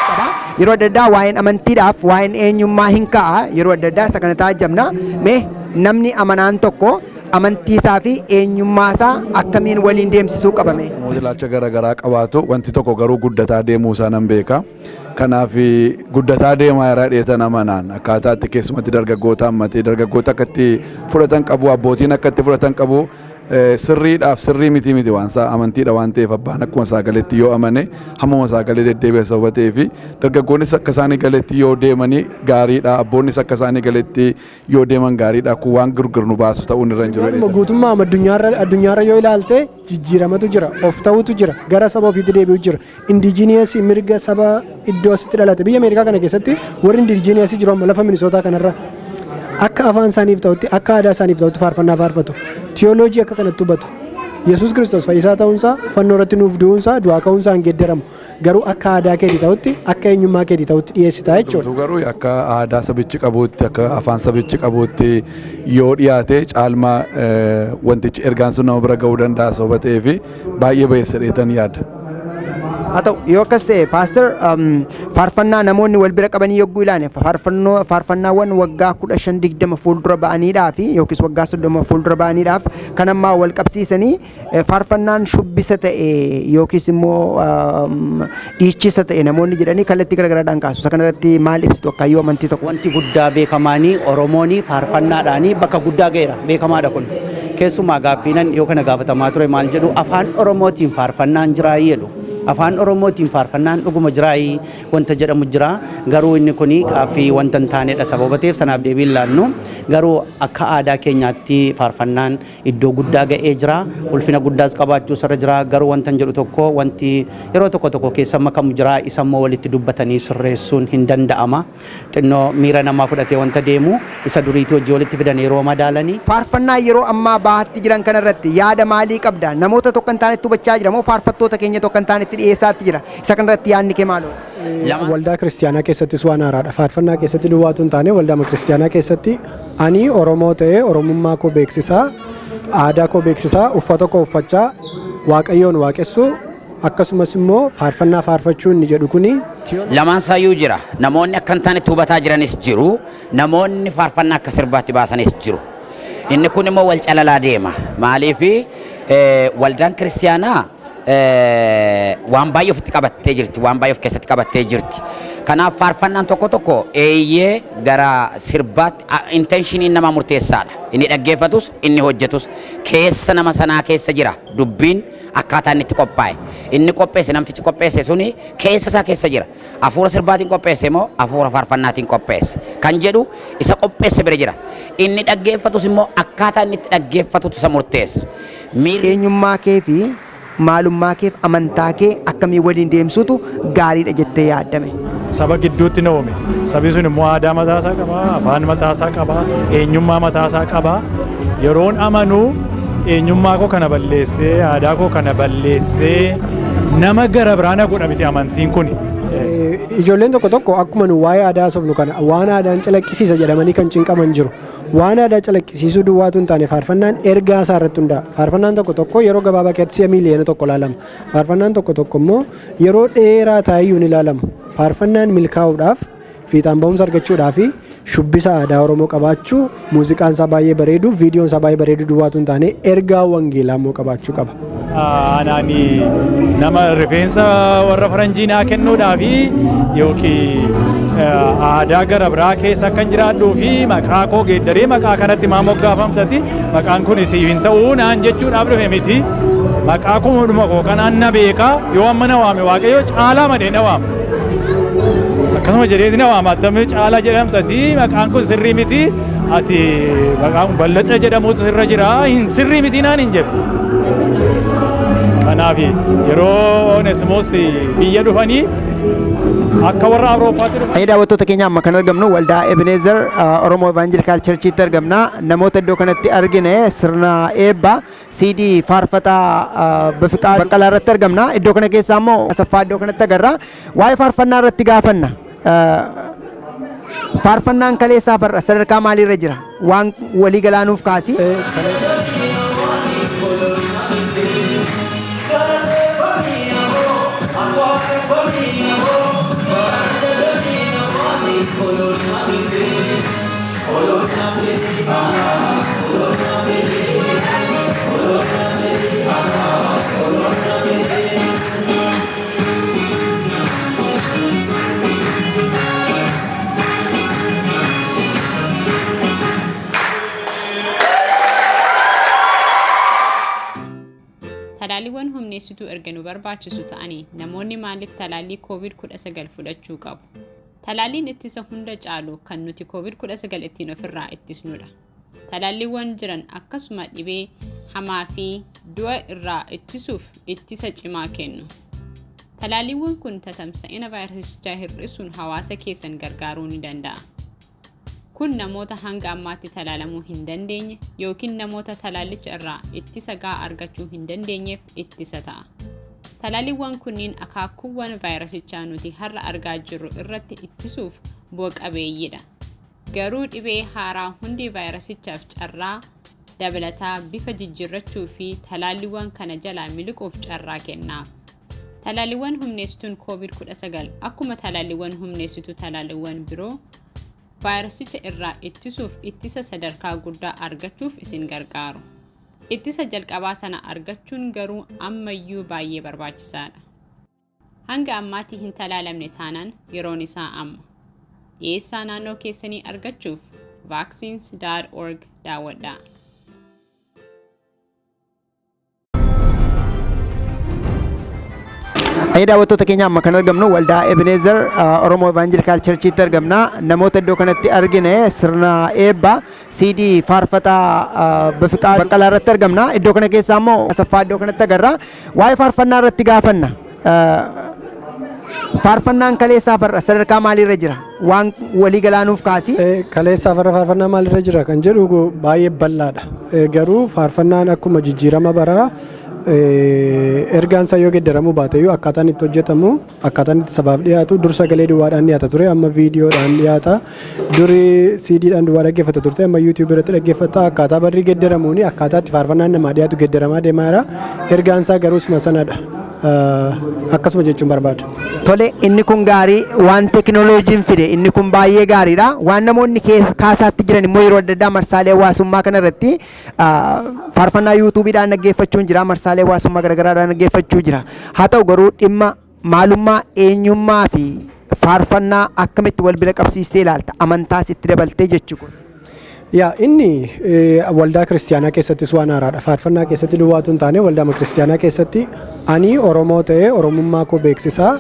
Qaba. Yeroo adda addaa waa'een amantiidhaaf waa'een eenyummaa hin ka'a. Yeroo adda addaa isa kana taajjabna. Mee namni amanaan tokko amantii isaa fi eenyummaa isaa akkamiin waliin deemsisuu qabame? Namoota ilaalcha garaagaraa qabaatu, wanti tokko garuu guddataa deemuu isaa nan beeka. Kanaaf guddataa deemaa jira dheetan amanaan akkaataa itti keessumatti dargaggoota hammatee dargaggoota akka itti fudhatan qabu, abbootiin akka itti fudhatan qabu. Sirriidhaaf sirrii miti miti, waan isaa amantiidha waan ta'eef, abbaan akkuma isaa galetti yoo amane hammuma isaa galee deddeebi'a sababa ta'eef, dargaggoonnis akka isaanii galetti yoo deemanii gaariidha, abboonnis akka isaanii galetti yoo deeman gaariidha. Kun waan gurgur nu baasu ta'uun irra hin jiru. Waanuma guutummaa addunyaarra yoo ilaalte jijjiiramatu jira, of ta'utu jira, gara saba ofiitti deebi'u jira. Indigenous mirga saba iddoo asitti dhalate, biyya Ameerikaa kana keessatti warri indigenous jiru amma lafa Minisootaa kanarra akka afaan isaaniif ta'utti, akka aadaa isaaniif ta'utti faarfannaa faarfatu. Tiyooloojii akka kanatti hubatu. Yesuus Kiristoos fayyisaa ta'uunsaa, fannoo irratti nuuf du'uunsaa, du'aa ka'uunsaa hin geeddaramu. Garuu akka aadaa keetii ta'utti, akka eenyummaa keetii ta'utti dhiyeessitaa jechuudha. Hundumtuu garuu akka aadaa sabichi qabuutti, akka afaan sabichi qabuutti yoo dhiyaate caalmaa wantichi ergaan sun nama bira ga'uu danda'a sababa ta'eef baay'ee bayeessa dheetan yaada. Haa ta'u, yoo akkas ta'e, paaster, faarfannaa namoonni wal bira qabanii yogguu ilaane faarfannoo faarfannaawwan waggaa 15 20 fuuldura ba'aniidhaa fi yookiis waggaa 30 fuuldura ba'aniidhaaf kan ammaa wal qabsiisanii, faarfannaan shubbisa ta'e yookiis immoo dhiichisa ta'e namoonni jedhanii kallattii garaagaraadhaan kaasu. Isa kanarratti maal ibsitu akkayyoo amantii tokko? Wanti guddaa beekamaanii Oromoonii faarfannaadhaanii bakka guddaa ga'eera, beekamaadha kun. Keessumaa gaaffiinan dhiyoo kana gaafatamaa ture maal jedhu, afaan Oromootiin faarfannaan jiraayii jedhu. Afaan Oromootiin faarfannaan dhuguma jiraayii wanta jedhamu jira. Garuu inni kun gaaffii wanta hin taanedha sababa ta'eef sanaaf deebii hin laannu. Garuu akka aadaa keenyaatti faarfannaan iddoo guddaa ga'ee jira. Ulfina guddaas qabaachuu isarra jira. Garuu wanta hin jedhu tokko, wanti yeroo tokko tokko keessa makamu jira. Isa immoo walitti dubbatanii sirreessuun hin danda'ama. Xinnoo miira namaa fudhatee wanta deemu isa duriitii hojii walitti fidan yeroo madaalanii. Faarfannaa yeroo ammaa bahaatti jiran kanarratti yaada maalii qabda? Namoota tokko hin taanetti hubachaa jira moo faarfattoota keenya tokko hin taanetti dhiyeessaatti jira? Isa kanarratti yaadni kee maaloo? Waldaa kiristiyaanaa keessattis waan haaraadha. Faarfannaa keessatti duwwaatu hin taane, waldaa kiristiyaanaa keessatti ani Oromoo ta'ee Oromummaa koo beeksisaa, aadaa koo beeksisaa, uffata koo uffachaa, Waaqayyoon waaqessuu, akkasumas immoo faarfannaa faarfachuu inni jedhu kuni Lamaan isaayyuu jira. Namoonni akka hin taanetti hubataa jiranis jiru. Namoonni faarfannaa akka sirbaatti baasanis jiru. Inni kun immoo wal calalaa deema. Maaliif waldaan kiristiyaanaa waan baay'ee ofitti qabattee jirti. Waan baay'ee of keessatti qabattee jirti. Kanaaf faarfannaan tokko tokko eeyyee gara sirbaatti intentioniin namaa murteessaadha. Inni dhaggeeffatus inni hojjetus keessa nama sanaa keessa jira dubbiin akkaataa inni itti qophaa'e. Inni qopheesse, namtichi qopheesse suni keessa isaa keessa jira. Hafuura sirbaatiin qopheesse moo hafuura faarfannaatiin qopheesse kan jedhu isa qopheesse bira jira. Inni dhaggeeffatus immoo akkaataa inni itti dhaggeeffatutu isa murteessa. Miirri Eenyummaa kee fi maalummaa keef amantaa kee akkamii waliin deemsuutu gaariidha jettee yaaddame? Saba gidduutti na uume. Sabi sun immoo aadaa mataasaa qaba, afaan mataasaa qaba, eenyummaa mataasaa qaba. Yeroon amanuu eenyummaa koo kana balleessee, aadaa koo kana balleessee nama gara biraa na godha miti amantiin kuni. Ijoolleen tokko tokko akkuma nu waa'ee aadaa haasofnu kana waan aadaan calaqqisiisa jedhamanii kan cinqaman jiru. Waan aadaa calaqqisiisuu duwwaatu hin taane, faarfannaan ergaa isaa irratti hundaa'a. Faarfannaan tokko tokko yeroo gabaabaa keessatti si'a 1 miiliyoona ilaalama. Faarfannaan tokko tokko immoo yeroo dheeraa taa'eyyuu ni ilaalama. Faarfannaan milkaa'uudhaaf, fiixaan ba'umsa argachuudhaaf shubbisa aadaa Oromoo qabaachuu, muuziqaan isaa baay'ee bareedu, viidiyoon isaa baay'ee bareedu duwwaatu hin taane, ergaa wangeelaa immoo qabaachuu qaba. Anaani nama rifeensa warra faranjii naa kennuudhaafi yookiin aadaa gara biraa keessa akkan jiraadhuu fi maqaa koo geeddaree maqaa kanatti maa moggaafamtati, maqaan kun siif hin ta'uu naan jechuudhaaf dhufe miti. Maqaa kumudhuma koo kanaan na beekaa, yoo amma na waame Waaqayyo Caalaa madhee na waama. Akkasuma jedheeti na waama, attamii Caalaa jedhamtati, maqaan kun sirrii miti, ati maqaan Ballaxa jedhamutu sirra jira, sirrii miti naan hin jedhu. Kanaaf yeroo Onesimoos biyya dhufanii Akka warra Awurooppaatti dhufa. Ayi, daawwattoota keenya, amma kan argamnu waldaa Ebenezer Oromoo Evangelical Churchitti argamna. Namoota iddoo kanatti argine sirna eebba CD faarfataa Bafiqaa Baqqalaa irratti argamna. Iddoo kana keessaa immoo Asaffaa iddoo kanatti agarra. Waa'ee faarfannaa irratti gaafanna. Faarfannaan kaleessaa farra sadarkaa maaliirra jira? Waan walii galaanuuf kaasi. Talaalliiwwan humneessituu erga nu barbaachisu ta'anii, namoonni maaliif talaallii COVID-19 fudhachuu qabu? Talaalliin ittisa hunda caalu kan nuti COVID-19 ittiin ofirraa ittisnudha. Talaalliiwwan jiran akkasuma dhibee hamaa fi du'a irraa ittisuuf ittisa cimaa kennu. Talaalliiwwan kun tatamsa'ina vaayirasichaa hir'isuun hawaasa keessan gargaaruu ni danda'a. Kun namoota hanga ammaatti talaalamuu hin dandeenye yookiin namoota talaallicha irraa ittisa gahaa argachuu hin dandeenyeef ittisa ta'a. Talaalliiwwan kunniin akaakuuwwan vaayirasichaa nuti har'a argaa jirru irratti ittisuuf bu'a qabeeyyiidha. Garuu dhibee haaraa hundi vaayirasichaaf carraa dabalataa bifa jijjiirrachuu fi talaalliiwwan kana jalaa miliquuf carraa kennaaf. Talaalliiwwan humneessituun COVID-19 akkuma talaalliiwwan humneessituu talaalliiwwan biroo vaayirasicha irraa ittisuuf ittisa sadarkaa guddaa argachuuf isin gargaaru. Ittisa jalqabaa sana argachuun garuu ammayyuu baay'ee barbaachisaadha. Hanga ammaatti hin talaalamne taanaan yeroon isaa amma. Dhiyeessaa naannoo keessanii argachuuf vaccines.org daawwadhaa. Ayi, daawwattoota keenya, amma kan argamnu waldaa Ebenezer Oromoo Evangelical Churchitti argamna. Namoota iddoo kanatti argine sirna eebba CD faarfataa Bafiqaa Baqqalaa irratti argamna. Iddoo kana keessaa immoo Asaffaa iddoo kanatti agarra. Waa'ee faarfannaa irratti gaafanna. Faarfannaan kaleessaa farra sadarkaa maaliirra jira? Waan walii galaanuuf kaasi. Kaleessaa farra faarfannaa maalirra jira kan jedhu baay'ee bal'aadha. Garuu faarfannaan akkuma jijjiirama baraa ergaan isaa yoo geeddaramuu baate iyyuu, akkaataan itti hojjetamu, akkaataan itti sabaaf dhiyaatu, dur sagalee duwwaadhaan dhiyaata ture, amma viidiyoodhaan dhiyaata. Duri CDdhaan duwwaa dhaggeeffata turte, amma YouTube irratti dhaggeeffata. Akkaataa barri geeddaramuuni akkaataa itti faarfannaan namaa dhiyaatu geeddaramaa deemaa jira. Ergaan isaa garuu suma sanadha. Akkasuma jechuun barbaada. Tole, inni kun gaarii, waan teekinooloojiin fide inni kun baay'ee gaariidha. Waan namoonni kaasaatti jiran immoo yeroo adda addaa marsaalee hawaasummaa kana irratti faarfannaa YouTubeiidhaan dhaggeeffachuun jira, marsaalee hawaasummaa garaagaraadhaan dhaggeeffachuu jira. Haa ta'u garuu dhimma maalummaa, eenyummaa fi faarfannaa akkamitti wal bira qabsiistee ilaalta, amantaas itti dabaltee jechuudha? Yaa, inni waldaa kiristiyaanaa keessattis waan haaraadha. Faarfannaa keessatti duwwaatu hin taane, waldaa kiristiyaanaa keessatti ani Oromoo ta'ee Oromummaa koo beeksisaa,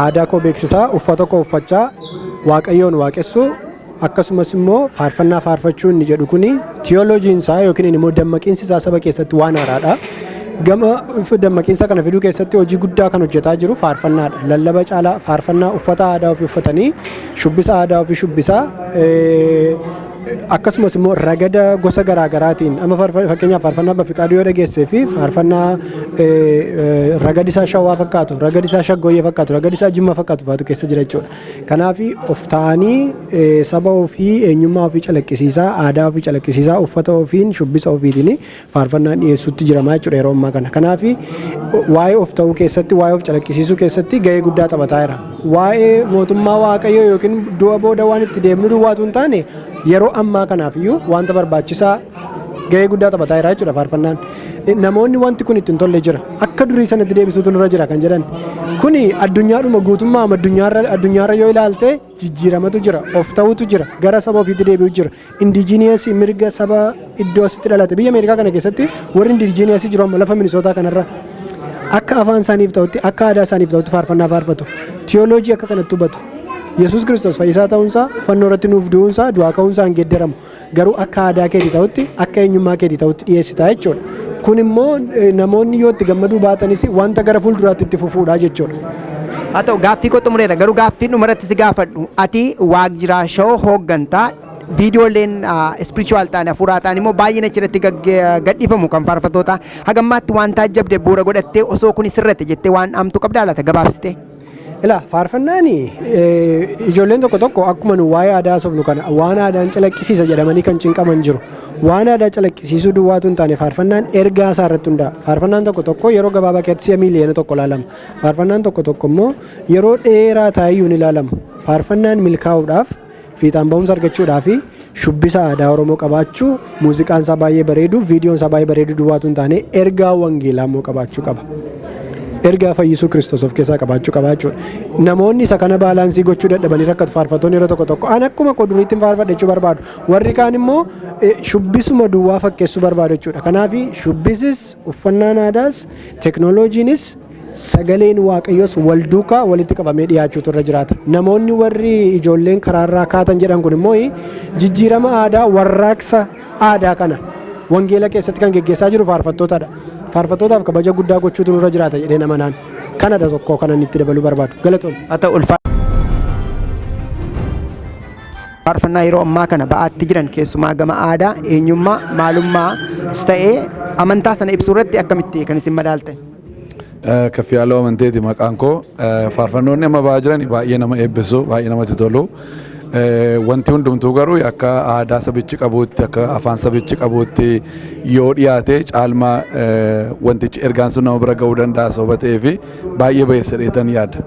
aadaa koo beeksisaa, uffata koo uffachaa, Waaqayyoon waaqessuu, akkasumas immoo faarfannaa faarfachuu inni jedhu kuni tiyooloojiin isaa yookiin immoo dammaqiinsi isaa saba keessatti waan haaraadha. Gama dammaqiinsa kana fiduu keessatti hojii guddaa kan hojjetaa jiru faarfannaadha. Lallaba caalaa faarfannaa, uffata aadaa ofii uffatanii, shubbisa aadaa ofii shubbisaa, akkasumas immoo ragada gosa garaa garaatiin, amma fakkeenyaaf faarfannaa Bafiqaaduu yoo dhageessee fi faarfannaa ragadi isaa Shawaa fakkaatu, ragadi isaa Shaggooyyee fakkaatu, ragadi isaa Jimma fakkaatu faatu keessa jira jechuudha. Kanaaf of ta'anii saba ofii, eenyummaa ofii calaqqisiisaa, aadaa ofii calaqqisiisaa, uffata ofiin, shubbisa ofiitiin faarfannaan dhiyeessuutti jiramaa jechuudha yeroo ammaa kana. Kanaaf waa'ee of ta'uu keessatti, waa'ee of calaqqisiisuu keessatti gahee guddaa taphataa jira. Waa'ee mootummaa Waaqayyoo yookiin du'a booda waan itti deemnu duwwaatu hin taane, yeroo ammaa kanaaf iyyuu wanta barbaachisaa gahee guddaa taphataa jira jechuudha faarfannaan. Namoonni wanti kun itti hin tolle jira. Akka durii sanatti deebisuutu nurra jira kan jedhan. Kuni addunyaadhuma guutummaa addunyaarra yoo ilaalte jijjiiramatu jira, of ta'utu jira, gara saba ofiitti deebi'u jira. Indigenous mirga saba iddoo asitti dhalate, biyya Ameerikaa kana keessatti warri indigenous jiru amma lafa Minisootaa kanarra akka afaan isaaniif ta'utti, akka aadaa isaaniif ta'utti faarfannaa faarfatu. Tiyooloojii akka kanatti hubatu. Yesuus Kiristoos fayyisaa ta'uunsaa, fannoo irratti nuuf du'uunsaa, du'aa ka'uunsaa hin geeddaramu. Garuu akka aadaa keetii ta'utti, akka eenyummaa keetii ta'utti dhiyeessita jechuudha. Kun immoo namoonni yoo itti gammaduu baatanis wanta gara fuulduraatti itti fufuudha jechuudha. Haa ta'u, gaaffii koo xumureera, garuu gaaffii dhumarratti si gaafadhu, ati Waaqjiraa Show hooggantaa, viidiyooleen spiritual ta'an, hafuuraa ta'an immoo baay'een achirratti gadhiifamu kan faarfattoota. Hagammaatti waan taajjabde bu'uura godhattee, osoo kun sirrate jettee waan dhaamtu qabdaa laata, gabaabsite? Ilaa, faarfannaan ijoolleen tokko tokko akkuma nu waa'ee aadaa haasofnu kana waan aadaan calaqqisiisa jedhamanii kan cinqaman jiru. Waan aadaa calaqqisiisuu duwwaatu hin taane, faarfannaan ergaa isaa irratti hundaa'a. Faarfannaan tokko tokko yeroo gabaabaa keessatti si'a 1 miiliyoona ilaalama. Faarfannaan tokko tokko immoo yeroo dheeraa taa'eyyuu ni ilaalama. Faarfannaan milkaa'uudhaaf, fiixaan ba'umsa argachuudhaaf, shubbisa aadaa Oromoo qabaachuu, muuziqaan isaa baay'ee bareedu, viidiyoon isaa baay'ee bareedu duwwaatu hin taane, ergaa wangeelaa immoo qabaachuu qaba. Ergaa fayyisuu Kiristoos of keessaa qabaachuu qaba jechuudha. Namoonni isa kana balance gochuu dadhabanii rakkatu. Faarfattoonni yeroo tokko tokko an akkuma koo duriitti faarfadha jechuu barbaadu. Warri kaan immoo shubbisuma duwwaa fakkeessuu barbaadu jechuudha. Kanaaf shubbisis, uffannaan aadaas, teknooloojiinis, sagaleen Waaqayyoos wal duukaa walitti qabamee dhiyaachuutu irra jiraata. Namoonni warri ijoolleen karaarraa kaatan jedhan kun immoo jijjiirama aadaa, warraaqsa aadaa kana wangeela keessatti kan geggeessaa jiru faarfattootadha. Faarfattootaaf kabaja guddaa gochuutu nurra jiraata jedhee nama naan. Kanadha tokko kanan itti dabaluu barbaadu. Galatoom. Haa ta'u, ulfaa. Faarfannaa yeroo ammaa kana ba'aatti jiran, keessumaa gama aadaa, eenyummaa, maalummaa ta'ee amantaa sana ibsuu irratti akkamitti kan isin madaalte? Kaffiyaaloo Amanteeti maqaan koo. Faarfannoonni amma ba'aa jiran baay'ee nama eebbisu, baay'ee namatti tolu. Wanti hundumtuu garuu akka aadaa sabichi qabuutti, akka afaan sabichi qabuutti yoo dhiyaate caalmaa wantichi ergaan sun nama bira ga'uu danda'a sababa ta'eef baay'ee bayeessa dheetan yaada.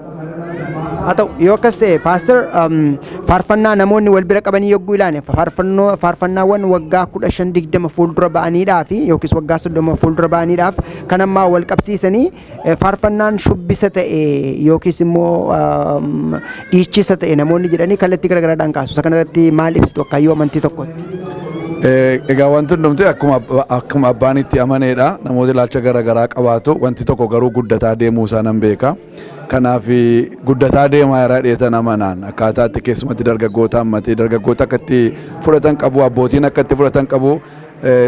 Haa ta'u, yoo akkas ta'e, Pastor, faarfannaa namoonni wal bira qabanii yogguu ilaalan, faarfannaawwan waggaa 15, 20 fuuldura ba'aniidhaa fi yookiis waggaa 30 fuuldura ba'aniidhaaf kan ammaa wal qabsiisanii, faarfannaan shubbisa ta'e yookiis immoo dhiichisa ta'e namoonni jedhanii kallattii garaagaraadhaan kaasu. Isa kanarratti maal ibsitu akka hayyuu amantii tokkotti? Egaa wanti hundumtuu akkuma abbaan itti amaneedha. Namoota ilaalcha garaagaraa qabaatu. Wanti tokko garuu guddataa deemuu isaa nan beeka. Kanaaf guddataa deemaa jira dheetan amanaan. Akkaataa itti keessumatti dargaggoota hammatee, dargaggoota akka itti fudhatan qabu, abbootiin akka itti fudhatan qabu,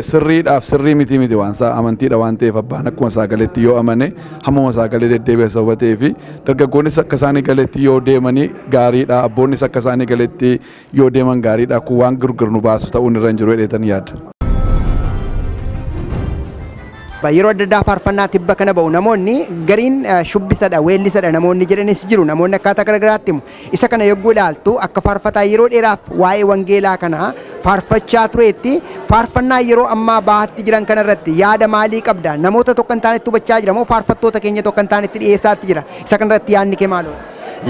sirriidhaaf sirrii miti miti, waan isaa amantiidha waan ta'eef abbaan akkuma isaa galetti yoo amane hammuma isaa galee deddeebi'a sababa ta'eef, dargaggoonnis akka isaanii galetti yoo deemanii gaariidha, abboonnis akka isaanii galetti yoo deeman gaariidha. Kun waan gurgurnu baasu ta'uun irra hin jiru jedheetan yaada. Yeroo adda addaa faarfannaa tibba kana ba'u namoonni gariin shubbisadha, weellisadha namoonni jedhanis jiru. Namoonni akkaataa garaagaraatti himu. Isa kana yogguu ilaaltu, akka faarfataa yeroo dheeraaf waa'ee wangeelaa kana faarfachaa tureetti, faarfannaa yeroo ammaa bahaatti jiran kana irratti yaada maalii qabda? Namoota tokko hin taanetti hubachaa jira moo faarfattoota keenya tokko hin taanetti dhiyeessaatti jira? Isa kana irratti yaadni kee maaloo?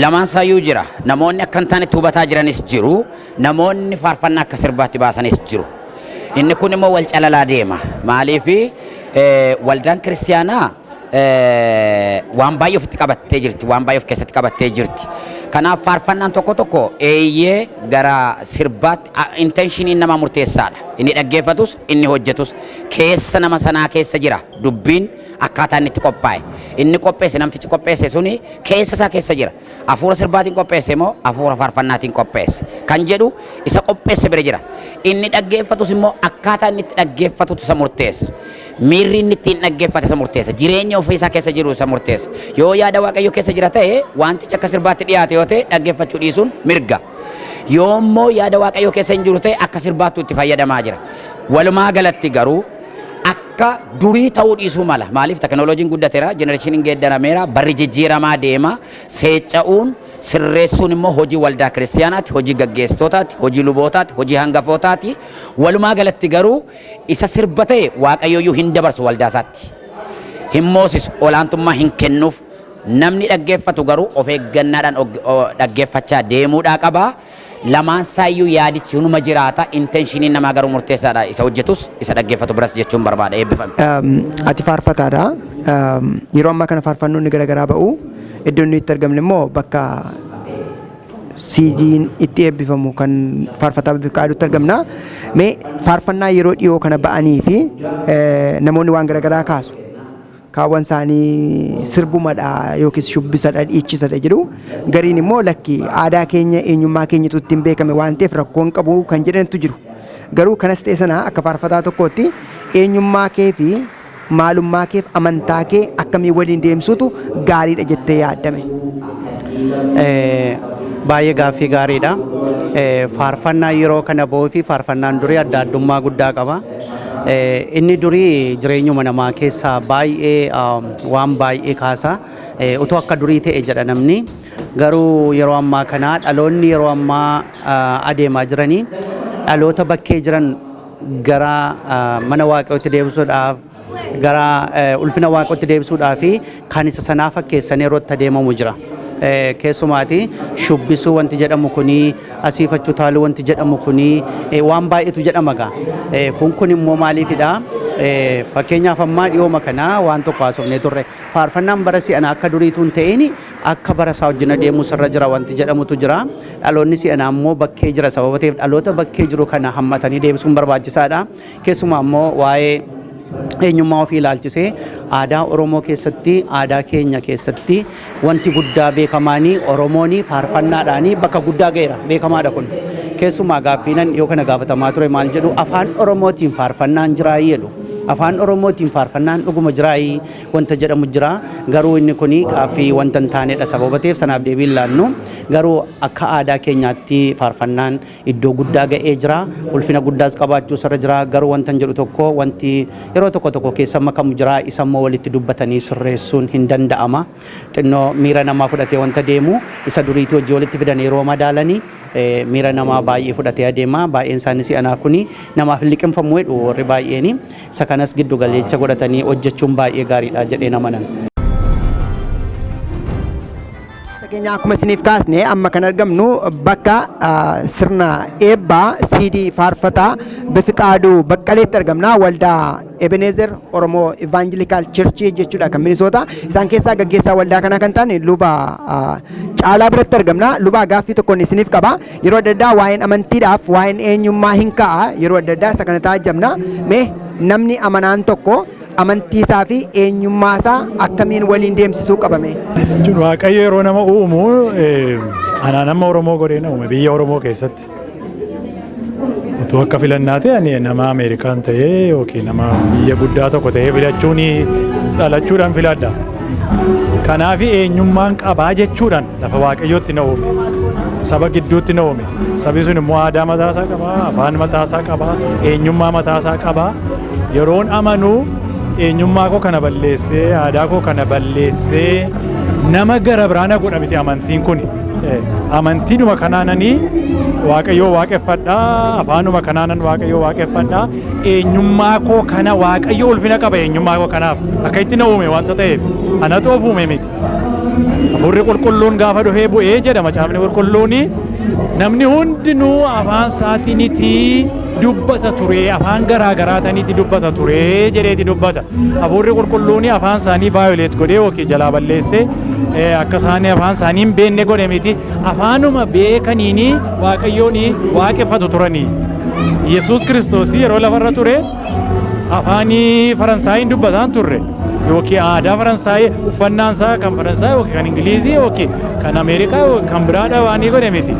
Lamaan saayyuu jira. Namoonni akka hin taanetti hubataa jiranis jiru. Namoonni faarfannaa akka sirbaatti baasanis jiru. Inni kun immoo wal calalaa deema. Maaliif, waldaan kiristiyaanaa waan baay'ee ofitti qabattee jirti. Waan baay'ee of keessatti qabattee jirti. Kanaaf faarfannaan tokko tokko eeyyee gara sirbaatti intentioniin namaa murteessaadha. Inni dhaggeeffatus, inni hojjetus keessa nama sanaa keessa jira. Dubbiin akkaataa inni itti qophaa'e. Inni qopheesse, namtichi qopheesse suni keessa isaa keessa jira. Hafuura sirbaatiin qopheesse moo hafuura faarfannaatiin qopheesse kan jedhu isa qopheesse bira jira. Inni dhaggeeffatus immoo akkaataa inni itti dhaggeeffatutu isa murteessa. Miirri inni ittiin dhaggeeffate isa murteessa. Jireenya ofii isaa keessa jiru isa murteessa. Yoo yaada Waaqayyoo keessa jira ta'e, wantichi akka sirbaatti dhiyaate yoo ta'e, dhaggeeffachuu dhiisuun mirga. Yoo immoo yaada Waaqayyoo keessa hin jiru ta'e, akka sirbaattu itti fayyadamaa jira. Walumaa galatti garuu akka durii ta'uu dhiisuu mala. Maaliif, teknooloojiin guddateera, generationiin geeddarameera, barri jijjiiramaa deema. Seecca'uun, sirreessuun immoo hojii waldaa kiristiyaanaati, hojii gaggeessitootaati, hojii lubootaati, hojii hangafootaati. Walumaa galatti garuu isa sirba ta'e Waaqayyooyyuu hin dabarsu waldaa isaatti. Hin moosisu, olaantummaa hin kennuuf. Namni dhaggeeffatu garuu of eeggannaadhaan dhaggeeffachaa deemuudhaa qaba. Lamaan saayyuu yaadichi hunuma jiraata. Intentioniin namaa garuu murteessaadha. Isa hojjetus, isa dhaggeeffatu biras jechuun barbaada. Eebbifame. Ati faarfataadha. Yeroo ammaa kana faarfannoonni garaagaraa ba'u. Iddoon nuyi itti argamne immoo bakka CD'n itti eebbifamu kan faarfataa Bifqaadutti argamna. Mee faarfannaa yeroo dhiyoo kana ba'anii fi namoonni waan garaagaraa kaasu. Kaawwan isaanii sirbumadha yookiis shubbisadha, dhiichisadha jedhu. Gariin immoo lakki, aadaa keenya, eenyummaa keenyatu ittiin beekame waan ta'eef rakkoon qabu kan jedhantu jiru. Garuu kanas ta'e sana, akka faarfataa tokkootti eenyummaa kee fi maalummaa keef amantaa kee akkamii waliin deemsuutu gaariidha jettee yaaddame? Baay'ee gaaffii gaariidha. Faarfannaa yeroo kana ba'uu fi faarfannaan durii adda addummaa guddaa qaba. Inni durii jireenyuma namaa keessaa baay'ee waan baay'ee kaasa. Utuu akka durii ta'e jedha namni. Garuu yeroo ammaa kana dhaloonni yeroo ammaa adeemaa jiranii dhaloota bakkee jiran gara mana Waaqayyootti deebisuudhaaf, gara ulfina Waaqootti deebisuudhaaf fi kan isa sanaa fakkeessan yeroo itti adeemamu jira. Keessumaati shubbisuu wanti jedhamu kuni, asiifachuu taaluu wanti jedhamu kuni, waan baay'eetu jedhama gaa. Kun immoo maaliifidha? Fakkeenyaaf ammaa dhiyooma kana waan tokko haasofnee turre. Faarfannaan bara si'anaa akka duriitu hin ta'in, akka bara isaa wajjin adeemuu sirra jira wanti jedhamutu jira. Dhaloonni si'anaa immoo bakkee jira sababa ta'eef, dhaloota bakkee jiru kana hammatanii deebisuun barbaachisaadha. Keessumaa immoo waa'ee eenyummaa ofii ilaalchisee, aadaa Oromoo keessatti, aadaa keenya keessatti wanti guddaa beekamaanii Oromoon faarfannaadhaanii bakka guddaa ga'eera, beekamaadha kun. Keessumaa gaaffiinan dhiyoo kana gaafatamaa ture maal jedhu? Afaan Oromootiin faarfannaan jiraayii jedhu. Afaan Oromootiin faarfannaan dhuguma jiraayii wanta jedhamu jira. Garuu inni kuni gaaffii wanta hin taanedha sababa ta'eef sanaaf deebii hin laannu. Garuu akka aadaa keenyaatti faarfannaan iddoo guddaa ga'ee jira. Ulfina guddaas qabaachuu irra jira. Garuu wanta hin jedhu tokko, wanti yeroo tokko tokko keessa makamu jira. Isa immoo walitti dubbatanii sirreessuun hin danda'ama. Xinnoo miira namaa fudhatee wanta deemu isa duriitii hojii walitti fidan yeroo madaalanii miira namaa baay'ee fudhatee adeema. Baay'een isaanii si'anaa kuni namaaf hin liqimfamu jedhu warri baay'eeni. Isa kanas giddu galeessa godhatanii hojjechuun baay'ee gaariidha jedhee namanan. Keenya akkuma isiniif kaasne, amma kan argamnu bakka sirna eebbaa CD faarfataa Bifiqaaduu Baqqaleetti argamna. Waldaa Ebenezer Oromoo Evangelical Church jechuudha kan Minisoota. Isaan keessaa gaggeessaa waldaa kanaa kan ta'an Luba Caalaa biratti argamna. Luba, gaaffii tokkoon isiniif qaba. Yeroo adda addaa waa'een amantiidhaaf waa'een eenyummaa hin ka'a. Yeroo adda addaa isa kana taajjabna. Mee namni amanaan tokko amantii isaa fi eenyummaa isaa akkamiin waliin deemsisuu qabame? Jechuun Waaqayyo yeroo nama uumu anaa nama Oromoo godhee na uume biyya Oromoo keessatti. Utuu akka filannaa ta'e ani nama Ameerikaan ta'ee yookiin nama biyya guddaa tokko ta'ee filachuun dhalachuudhaan filadha. Kanaaf eenyummaan qabaa jechuudhaan lafa Waaqayyootti na uume. Saba gidduutti na uume. Sabi sun immoo aadaa mataasaa qabaa, afaan mataasaa qabaa, eenyummaa mataasaa qabaa. Yeroon amanuu eenyummaa koo kana balleessee, aadaa koo kana balleessee nama gara biraa na godha miti amantiin kun. Amantiidhuma kanaananii Waaqayyoo waaqeffadhaa, afaanuma kanaanan Waaqayyoo waaqeffadhaa. Eenyummaa koo kana Waaqayyo ulfina qaba eenyummaa koo kanaaf. Akka itti na uume wanta ta'eef anatu of uume miti. Hafuurri Qulqulluun gaafa dhufee bu'ee jedha Macaafni Qulqulluun, namni hundinuu afaan isaatiiniti dubbata ture, afaan garaa garaataniiti dubbata ture jedheeti dubbata. Hafuurri Qulqulluun afaan isaanii violate godhee yookiin jalaa balleessee akka isaanii afaan isaanii hin beekne godhe miti. Afaanuma beekaniini Waaqayyoon waaqeffatu turanii. Yesuus Kiristoos yeroo lafarra ture afaanii Faransaayiin dubbataan turre, yookiin aadaa Faransaayii, uffannaan isaa kan Faransaay yookiin kan Ingilizii yookiin kan Ameerikaa yookiin kan biraadha waanii godhe miti.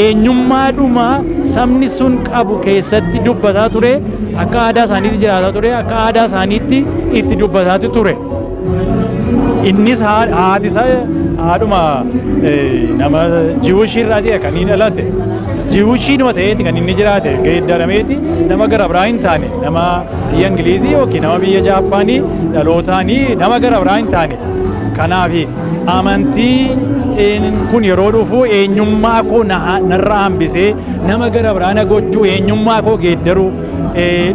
Eenyummaadhuma sabni sun qabu keessatti dubbataa ture, akka aadaa isaaniitti jiraataa ture, akka aadaa isaaniitti itti dubbataatu ture. Innis haati isaa haadhuma nama Jewish irraa ta'e kan inni dhalate. Jewishiidhuma ta'eeti kan inni jiraate, geeddarameeti nama gara biraa hin taane, nama biyya Ingilizii yookiin nama biyya Jaappaanii dhalootaanii nama gara biraa hin taane. Kanaaf amantii kun yeroo dhufu eenyummaa koo narra hambisee nama gara biraa na gochuu, eenyummaa koo geeddaruu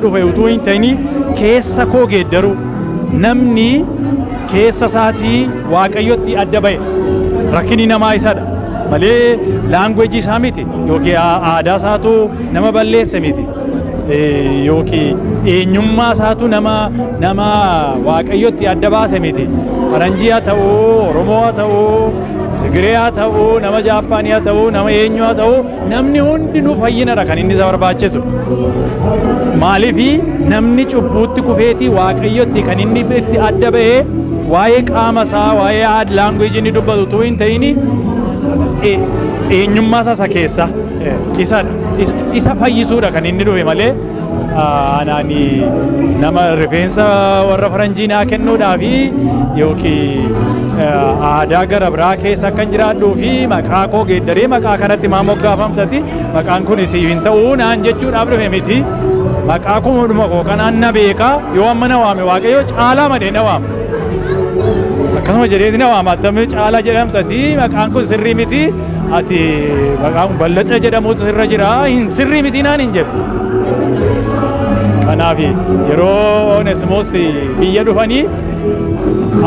dhufe utuu hin ta'in, keessa koo geeddaruu. Namni keessa isaatii Waaqayyotti adda ba'e rakkinni namaa isadha malee language isaa miti, yookiin aadaa isaatu nama balleesse miti, yookiin eenyummaa isaatu nama Waaqayyotti adda baase miti. Faranjii haa ta'uu, Oromoo haa ta'uu, Tigiree haa ta'uu, nama Jaappaanii haa ta'uu, nama eenyu haa ta'uu, namni hundinuu fayyinadha kan inni isa barbaachisu. Maaliifi namni cubbuutti kufeetii Waaqayyotti kan inni itti adda ba'ee waa'ee qaama isaa, waa'ee language inni dubbatu utuu hin ta'in, eenyummaa isaa isa keessa isadha. Isa fayyisuudha kan inni dhufe malee. Anaan nama rifeensa warra faranjii naa kennuudhaafi yookiin aadaa gara biraa keessa akkan jiraadhuu fi maqaa koo geeddaree maqaa kanatti maa moggaafamtati, maqaan kun siif hin ta'uu naan jechuudhaaf dhufe miti. Maqaa kumudhuma koo kanaan na beekaa. Yoo amma na waame, Waaqayyo Caalaa madhee na waama. Akkasuma jedheeti na waama. Attamii Caalaa jedhamtati, maqaan kun sirrii miti, ati maqaan Ballaxa jedhamutu sirra jira, hin sirrii miti naan hin jedhu. Kanaaf yeroo Onesimoos biyya dhufanii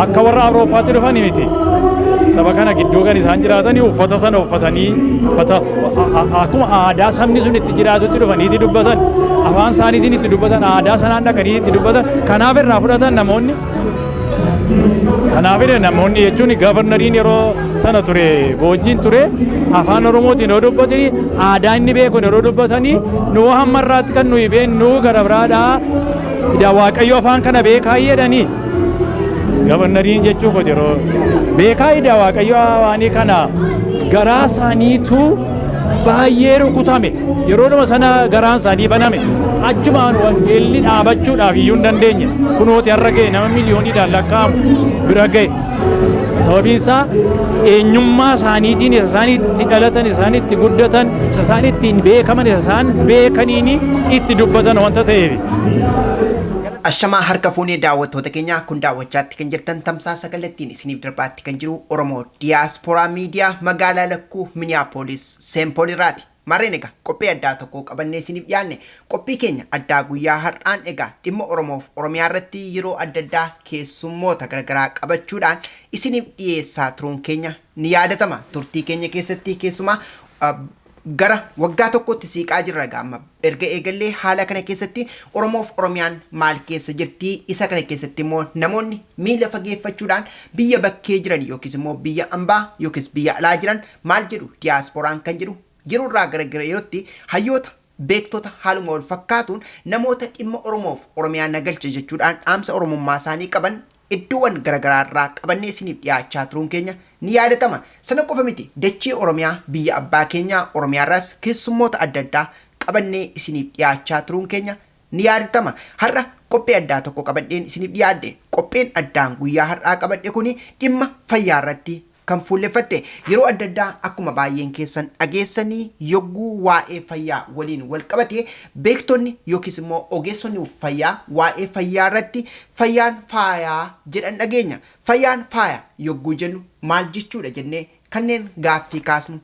akka warra Awurooppaatti dhufanii miti. Saba kana gidduu kan isaan jiraatanii uffata sana uffatanii, uffata akkuma aadaa sabni sun itti jiraatutti dhufanii itti dubbatan. Afaan isaaniitiin itti dubbatan, aadaa sanaan dhaqanii itti dubbatan. Kanaaf irraa fudhatan namoonni. Kanaaf namoonni jechuun governoriin yeroo sana ture boojjiin ture afaan Oromootiin yeroo dubbatanii, aadaa inni beeku yeroo dubbatanii, nu hamma irraatti kan nuyi beeknu gara biraadhaa, ida Waaqayyo afaan kana beekaa jedhanii. Governoriin jechuu kooti yeroo beekaa ida Waaqayyo waanii kana garaa isaaniitu baay'ee rukutame. Yeroodhuma sana garaan isaanii baname. Achumaan wangeelli dhaabachuudhaaf iyyuu hin dandeenye. Kunooti har'a ga'e, nama miliyooniidhaan lakkaa'amu bira ga'e. Sababiin isaa eenyummaa isaaniitiin, isa isaan itti dhalatan, isa isaan itti guddatan, isa isaan ittiin beekaman, isa isaan beekaniin itti dubbatan wanta ta'eef. Ashamaa, harka fuunee daawwattoota keenya. Kun daawwachaatti kan jirtan tamsaasa kallattiin isiniif darbaatti kan jiru Oromoo Diyaasporaa Miidiyaa magaalaa lakkuu Miniyaapolis Seenpool irraati. Maarreen egaa qophii addaa tokko qabannee isiniif dhiyaanne. Qophii keenya addaa guyyaa har'aan egaa dhimma Oromoof Oromiyaa irratti yeroo adda addaa keessummoota garaagaraa qabachuudhaan isiniif dhiyeessaa turuun keenya ni yaadatama. Turtii keenya keessatti keessumaa gara waggaa tokkotti siiqaa jirra gaama erga eegallee. Haala kana keessatti Oromoof Oromiyaan maal keessa jirti? Isa kana keessatti immoo namoonni miila fageeffachuudhaan biyya bakkee jiran yookiis immoo biyya ambaa yookiis biyya alaa jiran maal jedhu, diyaasporaan kan jedhu, yeroo irraa gara gara yerootti hayyoota, beektota, haaluma wal fakkaatuun namoota dhimma Oromoof Oromiyaa nagalcha jechuudhaan dhaamsa Oromummaa isaanii qaban iddoowwan garaagaraa irraa qabannee isiniif dhiyaachaa turuun keenya ni yaadatama. Sana qofa miti, dachee Oromiyaa, biyya abbaa keenyaa Oromiyaarraas keessummoota adda addaa qabannee isiniif dhiyaachaa turuun keenya ni yaadatama. Har'a qophii addaa tokko qabadheen isiniif dhiyaadhe. Qopheen addaan guyyaa har'aa qabadhe kuni dhimma fayyaa irratti kan fuulleffatte. Yeroo adda addaa akkuma baay'een keessan dhageessanii, yogguu waa'ee fayyaa waliin wal qabate beektonni yookiis immoo ogeessonni fayyaa waa'ee fayyaa irratti "fayyaan faayaa" jedhan dhageenya. Fayyaan faaya yogguu jennu maal jechuudha jennee kanneen gaaffii kaasnu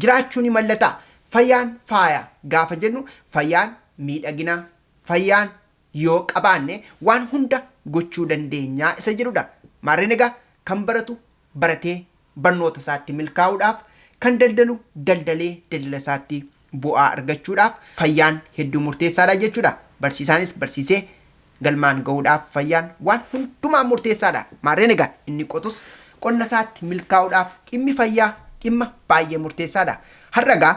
jiraachuu ni mallata. Fayyaan faaya gaafa jennu, fayyaan miidhagina, fayyaan yoo qabaanne waan hunda gochuu dandeenyaa isa jedhudha. Maarreen egaa kan baratu baratee barnoota isaatti milkaa'uudhaaf, kan daldalu daldalee daldala isaatti bu'aa argachuudhaaf fayyaan hedduu murteessaadha jechuudha. Barsiisaanis barsiisee galmaan gahuudhaaf fayyaan waan hundumaa murteessaadha. Maarreen egaa inni qotus qonna isaatti milkaa'uudhaaf dhimmi fayyaa dhimma baay'ee murteessaadha. Har'a egaa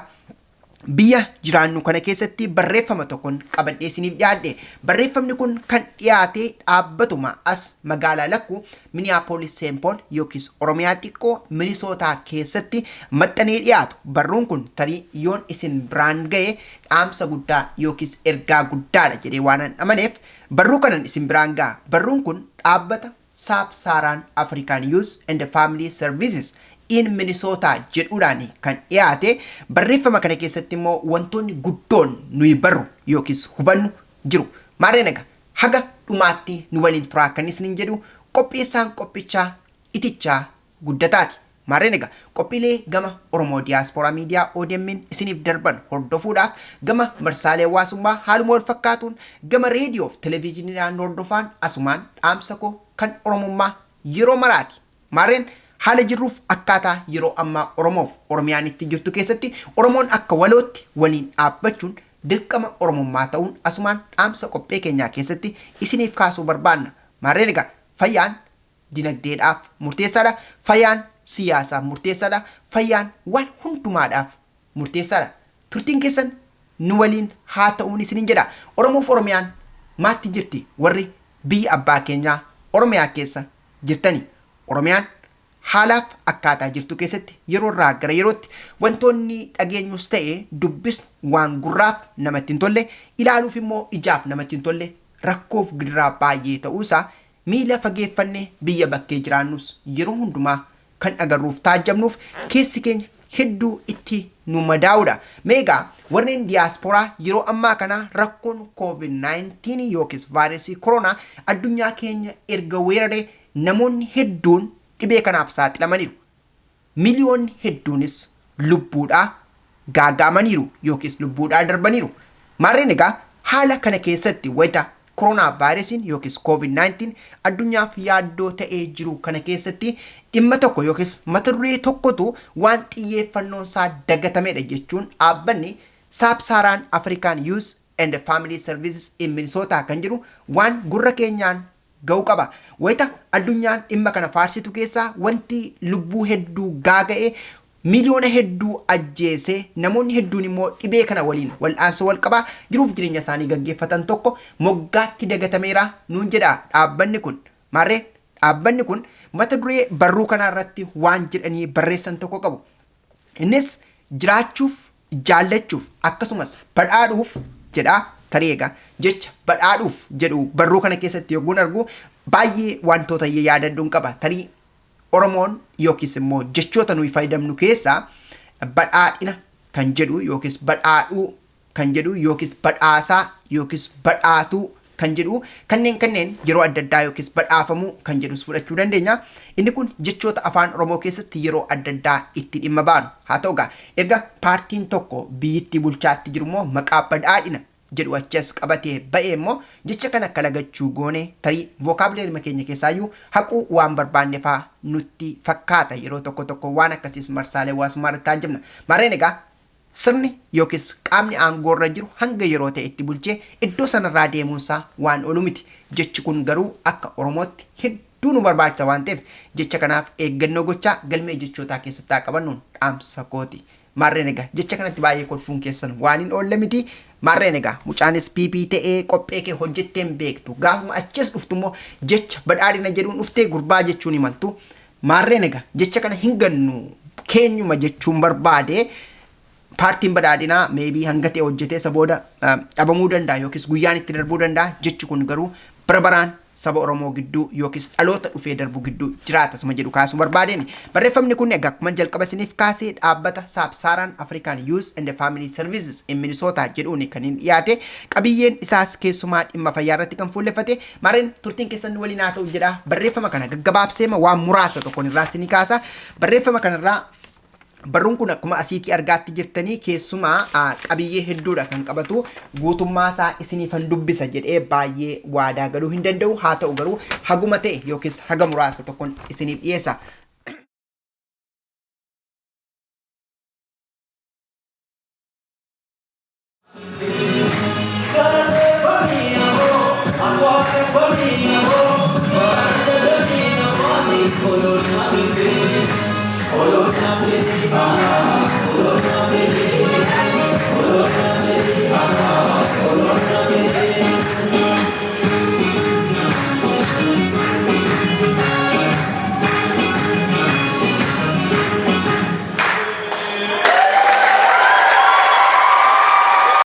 biyya jiraannu kana keessatti barreeffama tokkoon qabadhee isiniif dhiyaadhe. Barreeffamni kun kan dhiyaate dhaabbatuma as magaalaa lakkuu Miniyaapolis Seenpool yookiis Oromiyaa xiqqoo Minisootaa keessatti maxxanee dhiyaatu. Barruun kun tarii yoon isin biraan ga'e dhaamsa guddaa yookiis ergaa guddaadha jedhee waan amaneef barruu kanan isin biraan ga'a. Barruun kun dhaabbata Sub-Saharan African Youth and Family Services in Minnesota jedhuudhaan kan dhiyaate. Barreeffama kana keessatti immoo wantoonni guddoon nuyi barru yookiis hubannu jiru. Maarreen egaa haga dhumaatti nu waliin turaa kan isiniin jedhu qopheessaan qophichaa Itichaa Guddataati. Maarreen egaa qophiilee gama Oromoo Diyaasporaa Miidiyaa ODM'n isiniif darban hordofuudhaaf gama marsaalee hawaasummaa, haaluma wal fakkaatuun gama reediyoo fi televezyiiniidhaan hordofaan asumaan dhaamsa koo kan Oromummaa yeroo maraati. Maarreen haala jirruuf akkaataa yeroo ammaa Oromoof Oromiyaan itti jirtu keessatti Oromoon akka walootti waliin dhaabbachuun dirqama Oromummaa ta'uun asumaan dhaamsa qophee keenyaa keessatti isiniif kaasuu barbaanna. Maarreen egaa fayyaan dinagdeedhaaf murteessaadha. Fayyaan siyaasaaf murteessaadha. Fayyaan waan hundumaadhaaf murteessaadha. Turtiin keessan nu waliin haa ta'uun isiniin jedha. Oromoof Oromiyaan maatti jirti, warri biyya abbaa keenyaa Oromiyaa keessa jirtani? Oromiyaan Haalaaf akkaataa jirtu keessatti yeroo irraa gara yerootti wantoonni dhageenyus ta'e dubbisnu waan gurraaf namatti hin tolle, ilaaluuf immoo ijaaf namatti hin tolle, rakkoof gidiraa baay'ee ta'uusaa miila fageeffannee biyya bakkee jiraannus yeroo hundumaa kan agarruuf taajjabnuuf keessi keenya hedduu itti nu madaa'udha. Mee egaa warreen diyaasporaa yeroo ammaa kana rakkoon COVID-19 yookiis vaayirasii koronaa addunyaa keenya erga weeraree namoonni hedduun dhibee kanaaf saaxilamaniiru. Miliyoonni hedduunis lubbuudhaa gaaga'amaniiru yookiis lubbuudhaa darbaniiru. Maarreen egaa haala kana keessatti wayita koronaa vaayirasiin yookiis COVID-19 addunyaaf yaaddoo ta'ee jiru kana keessatti dhimma tokko yookiis mata duree tokkotu waan xiyyeeffannoon isaa dagatamedha jechuun dhaabbanni Sub-Saharan African Youth and Family Services in Minnesota kan jedhu waan gurra keenyaan ga'uu qaba. Wayita addunyaan dhimma kana faarsitu keessaa wanti lubbuu hedduu gaaga'e, miliyoona hedduu ajjeese, namoonni hedduun immoo dhibee kana waliin wal'aansoo wal qabaa jiruuf jireenya isaanii gaggeeffatan tokko moggaatti dagatameera nuun jedha dhaabbanni kun. Maarree dhaabbanni kun mata duree barruu kanaa irratti waan jedhanii barreessan tokko qabu. Innis jiraachuuf, jaallachuuf, akkasumas badhaadhuuf jedha. Tarii egaa jecha badhaadhuuf jedhu barruu kana keessatti yogguun argu baay'ee wantoota yaadadhuun qaba. Tarii Oromoon yookiis immoo jechoota nuyi fayyadamnu keessaa badhaadhina kan jedhu yookiis badhaadhuu kan jedhu yookiis badhaasaa yookiis badhaatuu kan jedhu kanneen yeroo adda addaa yookiis badhaafamuu kan jedhus fudhachuu dandeenya. Inni kun jechoota afaan Oromoo keessatti yeroo adda addaa itti dhimma baanu. Haa ta'u egaa erga paartiin tokko biyyittii bulchaatti jiru immoo maqaa badhaadhina jedhu achas qabatee ba'ee immoo jecha kana kalagachuu goone tarii vocabulary keenya keessaayyuu haquu waan barbaanne faa nutti fakkaata, yeroo tokko tokko waan akkasiis marsaalee hawaasummaa irratti taajjabna. Maarreen egaa sirni yookiis qaamni aangoorra jiru hanga yeroo ta'e itti bulchee iddoo sanarraa deemuunsaa waan oolu miti. Jechi kun garuu akka Oromootti hedduu nu barbaachisa waan ta'eef jecha kanaaf eeggannoo gochaa galmee jechootaa keessatti haa qabannuun dhaamsa kooti. Maarreen egaa jecha kanatti baay'ee kolfuun keessan waan hin oolle miti. Maarreen egaa mucaanis PP ta'ee qophee kee hojjetteen beektu. Gaafuma achis dhuftu immoo jecha badhaadhina jedhuun dhuftee gurbaa jechuun himaltu. Maarreen egaa jecha kana hin gannu keenyuma jechuun barbaade. Paartiin badhaadhinaa maybe hanga ta'e hojjetee isa booda dhabamuu danda'a yookiis guyyaan itti darbuu danda'a. Jechi kun garuu bara baraan saba Oromoo gidduu yookiis dhaloota dhufee darbu gidduu jiraata suma jedhu kaasuu barbaadeen. Barreeffamni kun egaa akkuma jalqaba isiniif kaasee dhaabbata Sub-Saharan African Youth and Family Services in Minnesota jedhuun kan hin dhiyaate. Qabiyyeen isaas keessumaa dhimma fayyaa irratti kan fuulleffate. Maarreen turtiin keessan waliin haa ta'u jedha. Barreeffama kana gaggabaabseema waan muraasa tokkoon irraa isinii kaasa. Barreeffama kanarraa, barruun kun akkuma asiitii argaatti jirtanii keessumaa qabiyyee hedduudha kan qabatu. Guutummaa isaa isiniifan dubbisa jedhee baay'ee waadaa galuu hin danda'u. Haa ta'u garuu haguma ta'e yookiis haga muraasa tokkoon isiniif dhiyeessa.